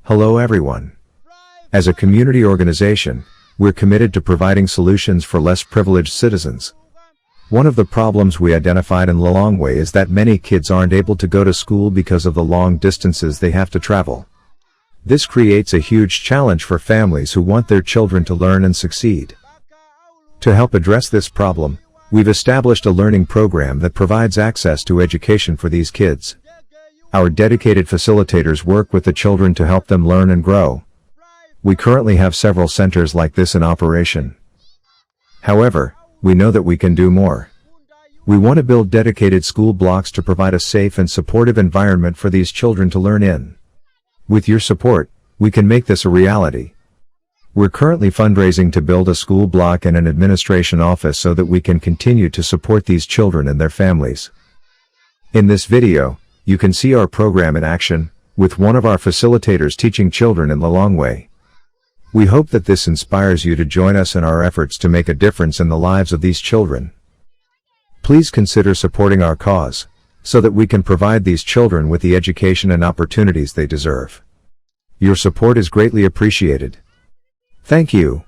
Hello everyone. As a community organization, we're committed to providing solutions for less privileged citizens. One of the problems we identified in Lilongwe is that many kids aren't able to go to school because of the long distances they have to travel. This creates a huge challenge for families who want their children to learn and succeed. To help address this problem, we've established a learning program that provides access to education for these kids. Our dedicated facilitators work with the children to help them learn and grow. We currently have several centers like this in operation. However, we know that we can do more. We want to build dedicated school blocks to provide a safe and supportive environment for these children to learn in. With your support, we can make this a reality. We're currently fundraising to build a school block and an administration office so that we can continue to support these children and their families. In this video, you can see our program in action, with one of our facilitators teaching children in Lilongwe. We hope that this inspires you to join us in our efforts to make a difference in the lives of these children. Please consider supporting our cause, so that we can provide these children with the education and opportunities they deserve. Your support is greatly appreciated. Thank you.